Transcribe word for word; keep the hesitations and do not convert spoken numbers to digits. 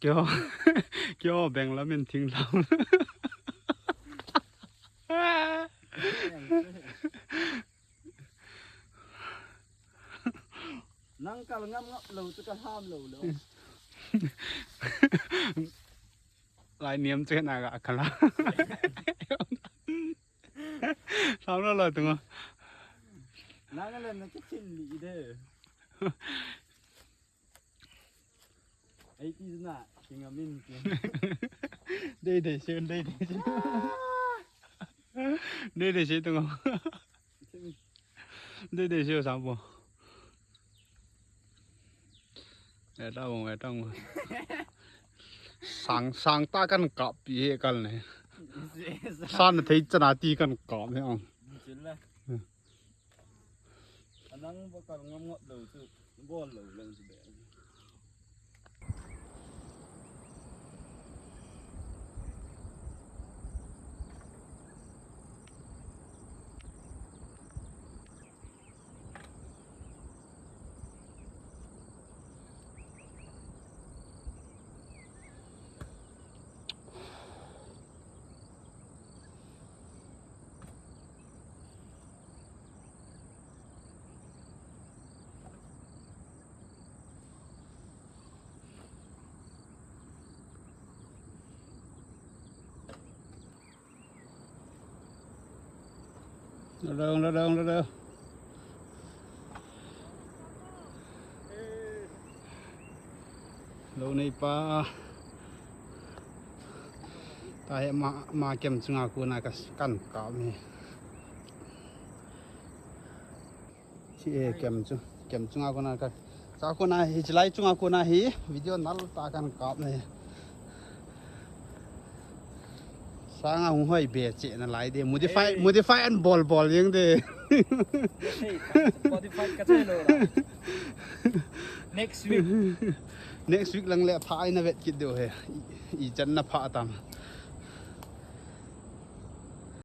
Kio, kio beng lam in thing lam. Nang kal ngam ngam lo chu ka ham lo lo. Lai niam che na ga kala. Ham lo lo tungo. Nang le na kitchen li de. Ei ti na, kinga min ki. Dei dei se, dei dei se. Dei dei se tungo. Dei dei se sampo. Etang, etang. Sang, sang ta kan kap pi he kal ne. San thei chana ti kan kap he ang. Anang ba kal ngam ngam lo chu, bol lo lo chu be. Lo dong, lo dong, lo dong. Lo nei pa. Ta he ma, ma kem chunga kona ka kan kap ni. Chi e kem chu, kem chunga kona ka. Cha kona hi, chilai chunga kona hi, video nal ta kan kap ni. Sanga hung hoi be che na lai de. Modify, hey, modify an bol bol jeng de. Hey, modify ka che lo la. Next week. Next week lang le pha ai na vet kit deu he. I, i chan na pha tam.